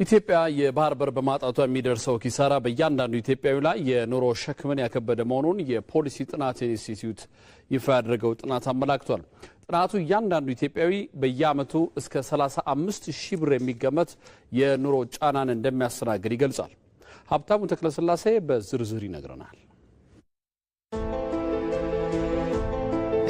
ኢትዮጵያ የባህር በር በማጣቷ የሚደርሰው ኪሳራ በእያንዳንዱ ኢትዮጵያዊ ላይ የኑሮ ሸክምን ያከበደ መሆኑን የፖሊሲ ጥናት ኢንስቲትዩት ይፋ ያደረገው ጥናት አመላክቷል። ጥናቱ እያንዳንዱ ኢትዮጵያዊ በየዓመቱ እስከ 35 ሺህ ብር የሚገመት የኑሮ ጫናን እንደሚያስተናግድ ይገልጻል። ሀብታሙ ተክለስላሴ በዝርዝር ይነግረናል።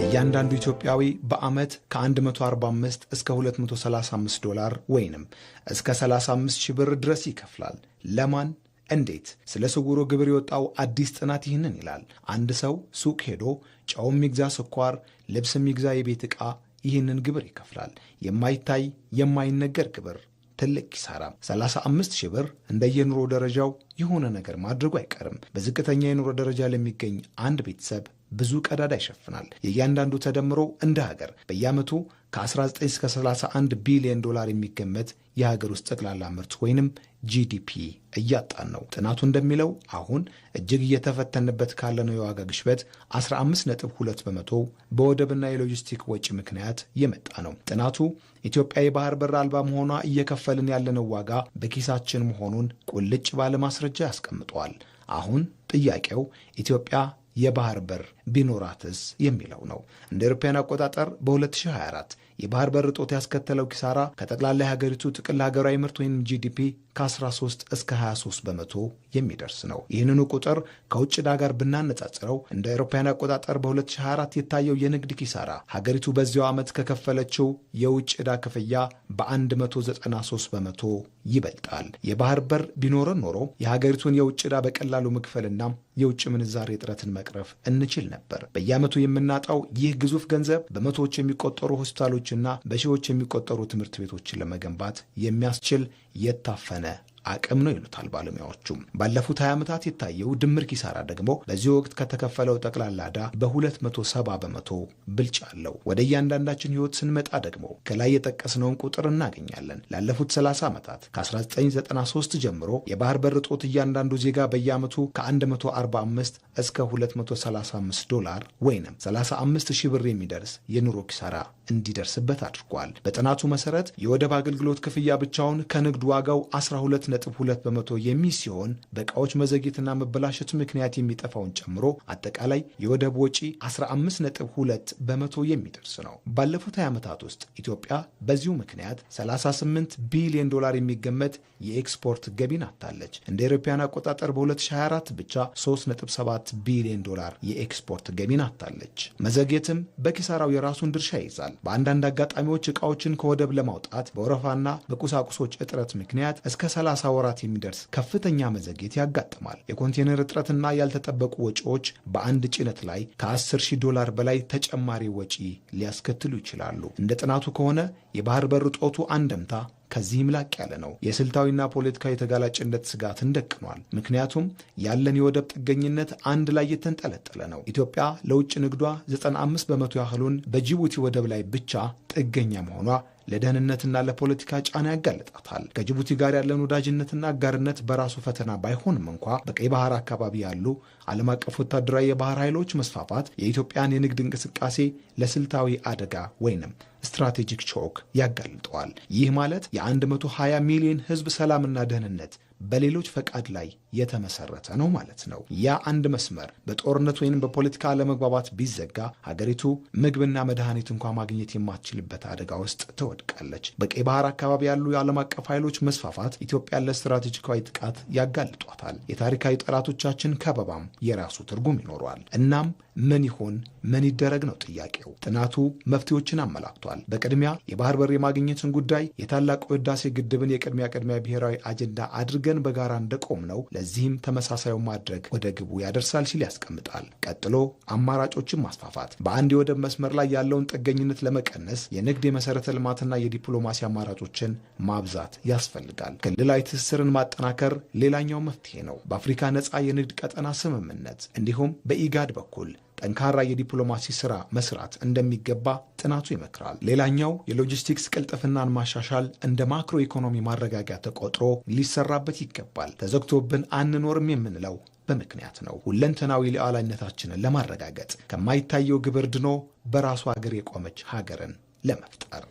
እያንዳንዱ ኢትዮጵያዊ በዓመት ከ145 እስከ 235 ዶላር ወይንም እስከ 35 ሺህ ብር ድረስ ይከፍላል። ለማን? እንዴት? ስለ ስውሩ ግብር የወጣው አዲስ ጥናት ይህንን ይላል። አንድ ሰው ሱቅ ሄዶ ጨውም ይግዛ ስኳር፣ ልብስም ይግዛ የቤት ዕቃ ይህንን ግብር ይከፍላል። የማይታይ የማይነገር ግብር፣ ትልቅ ኪሳራ። 35 ሺህ ብር እንደየኑሮ ደረጃው የሆነ ነገር ማድረጉ አይቀርም። በዝቅተኛ የኑሮ ደረጃ ለሚገኝ አንድ ቤተሰብ ብዙ ቀዳዳ ይሸፍናል። የእያንዳንዱ ተደምሮ እንደ ሀገር በየዓመቱ ከ19 እስከ 31 ቢሊዮን ዶላር የሚገመት የሀገር ውስጥ ጠቅላላ ምርት ወይንም GDP እያጣን ነው። ጥናቱ እንደሚለው አሁን እጅግ እየተፈተንበት ካለነው የዋጋ ግሽበት 15.2% በወደብና የሎጂስቲክ ወጪ ምክንያት የመጣ ነው። ጥናቱ ኢትዮጵያ የባህር በር አልባ መሆኗ እየከፈልን ያለነው ዋጋ በኪሳችን መሆኑን ቁልጭ ባለ ማስረጃ ያስቀምጠዋል። አሁን ጥያቄው ኢትዮጵያ የባህር በር ቢኖራትስ የሚለው ነው። እንደ አውሮፓውያን አቆጣጠር በ2024 የባህር በር እጦት ያስከተለው ኪሳራ ከጠቅላላ የሀገሪቱ ጥቅል ሀገራዊ ምርት ወይም GDP ከ13 እስከ 23% የሚደርስ ነው። ይህንኑ ቁጥር ከውጭ ዕዳ ጋር ብናነጻጽረው እንደ አውሮፓውያን አቆጣጠር በ2024 የታየው የንግድ ኪሳራ ሀገሪቱ በዚያው ዓመት ከከፈለችው የውጭ ዕዳ ክፍያ በ193% ይበልጣል። የባህር በር ቢኖረን ኖሮ የሀገሪቱን የውጭ ዕዳ በቀላሉ መክፈልና የውጭ ምንዛሬ እጥረትን መቅረፍ እንችል ነበር። በየዓመቱ የምናጣው ይህ ግዙፍ ገንዘብ በመቶዎች የሚቆጠሩ ሆስፒታሎችና በሺዎች የሚቆጠሩ ትምህርት ቤቶችን ለመገንባት የሚያስችል የታፈነ አቅም ነው ይሉታል ባለሙያዎቹም። ባለፉት 20 ዓመታት የታየው ድምር ኪሳራ ደግሞ በዚህ ወቅት ከተከፈለው ጠቅላላ ዕዳ በ270% ብልጫ አለው። ወደ እያንዳንዳችን ሕይወት ስንመጣ ደግሞ ከላይ የጠቀስነውን ቁጥር እናገኛለን። ላለፉት 30 ዓመታት ከ1993 ጀምሮ የባህር በር እጦት እያንዳንዱ ዜጋ በየዓመቱ ከ145 እስከ 235 ዶላር ወይንም 35 ሺህ ብር የሚደርስ የኑሮ ኪሳራ እንዲደርስበት አድርጓል። በጥናቱ መሰረት የወደብ አገልግሎት ክፍያ ብቻውን ከንግድ ዋጋው 12.2% የሚይዝ ሲሆን በዕቃዎች መዘግየትና መበላሸት ምክንያት የሚጠፋውን ጨምሮ አጠቃላይ የወደብ ወጪ 15.2% የሚደርስ ነው። ባለፉት 20 ዓመታት ውስጥ ኢትዮጵያ በዚሁ ምክንያት 38 ቢሊዮን ዶላር የሚገመት የኤክስፖርት ገቢን አጥታለች። እንደ አውሮፓውያን አቆጣጠር በ2024 ብቻ 3.7 ቢሊዮን ዶላር የኤክስፖርት ገቢን አጥታለች። መዘግየትም በኪሳራው የራሱን ድርሻ ይይዛል። በአንዳንድ አጋጣሚዎች ዕቃዎችን ከወደብ ለማውጣት በወረፋና በቁሳቁሶች እጥረት ምክንያት እስከ 30 ወራት የሚደርስ ከፍተኛ መዘግየት ያጋጥማል። የኮንቴነር እጥረትና ያልተጠበቁ ወጪዎች በአንድ ጭነት ላይ ከ10,000 ዶላር በላይ ተጨማሪ ወጪ ሊያስከትሉ ይችላሉ። እንደ ጥናቱ ከሆነ የባህር በር እጦቱ አንደምታ ከዚህም ላቅ ያለ ነው። የስልታዊና ፖለቲካዊ ተጋላጭነት ስጋትን ደቅኗል። ምክንያቱም ያለን የወደብ ጥገኝነት አንድ ላይ የተንጠለጠለ ነው። ኢትዮጵያ ለውጭ ንግዷ 95% ያህሉን በጅቡቲ ወደብ ላይ ብቻ ጥገኛ መሆኗ ለደህንነትና ለፖለቲካ ጫና ያጋልጣታል። ከጅቡቲ ጋር ያለን ወዳጅነትና አጋርነት በራሱ ፈተና ባይሆንም እንኳ በቀይ ባህር አካባቢ ያሉ ዓለም አቀፍ ወታደራዊ የባህር ኃይሎች መስፋፋት የኢትዮጵያን የንግድ እንቅስቃሴ ለስልታዊ አደጋ ወይንም strategic choke ያጋልጠዋል። ይህ ማለት የ120 ሚሊዮን ሕዝብ ሰላምና ደህንነት በሌሎች ፈቃድ ላይ የተመሰረተ ነው ማለት ነው። ያ አንድ መስመር በጦርነት ወይንም በፖለቲካ አለመግባባት ቢዘጋ ሀገሪቱ ምግብና መድኃኒት እንኳ ማግኘት የማትችልበት አደጋ ውስጥ ትወድቃለች። በቀይ ባህር አካባቢ ያሉ የዓለም አቀፍ ኃይሎች መስፋፋት ኢትዮጵያን ለስትራቴጂካዊ ጥቃት ያጋልጧታል። የታሪካዊ ጠላቶቻችን ከበባም የራሱ ትርጉም ይኖረዋል። እናም ምን ይሆን ምን ይደረግ ነው ጥያቄው። ጥናቱ መፍትሄዎችን አመላክቷል። በቅድሚያ የባህር በር የማግኘትን ጉዳይ የታላቁ ህዳሴ ግድብን የቅድሚያ ብሔራዊ አጀንዳ አድርገን በጋራ እንደቆም ነው፣ ለዚህም ተመሳሳዩ ማድረግ ወደ ግቡ ያደርሳል ሲል ያስቀምጣል። ቀጥሎ አማራጮችን ማስፋፋት፣ በአንድ የወደብ መስመር ላይ ያለውን ጥገኝነት ለመቀነስ የንግድ የመሰረተ ልማትና የዲፕሎማሲ አማራጮችን ማብዛት ያስፈልጋል። ክልላዊ ትስስርን ማጠናከር ሌላኛው መፍትሄ ነው። በአፍሪካ ነፃ የንግድ ቀጠና ስምምነት እንዲሁም በኢጋድ በኩል ጠንካራ የዲፕሎማሲ ስራ መስራት እንደሚገባ ጥናቱ ይመክራል። ሌላኛው የሎጂስቲክስ ቅልጥፍናን ማሻሻል እንደ ማክሮ ኢኮኖሚ ማረጋጊያ ተቆጥሮ ሊሰራበት ይገባል። ተዘግቶብን አንኖርም የምንለው በምክንያት ነው። ሁለንተናዊ ሉዓላዊነታችንን ለማረጋገጥ ከማይታየው ግብር ድኖ በራሱ ሀገር የቆመች ሀገርን ለመፍጠር።